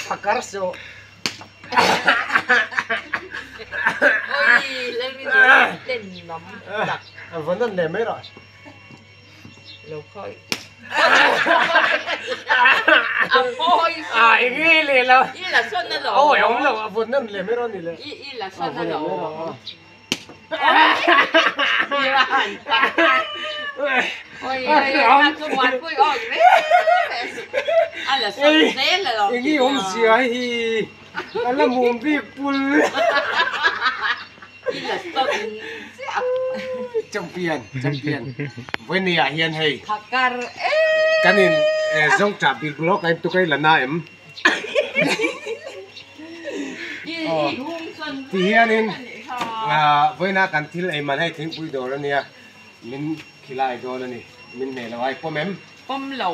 Phakar suh. A va nan leh mai rawh. A eng nge leh lo. Awi awm lo a vawn nan leh mai rawh ni le. A vawn nan mai rawh. Eng nge awmzia hi a la mum bik pul. Champion champion vawinia hian hei kan in zawngṭah bik lawk a intuk a i la na em? Ti hianin vawiina kan thil ei man hei thingpui dawr a nia min khilai dawn a ni min hne lo ai pawm em? Pawm lo.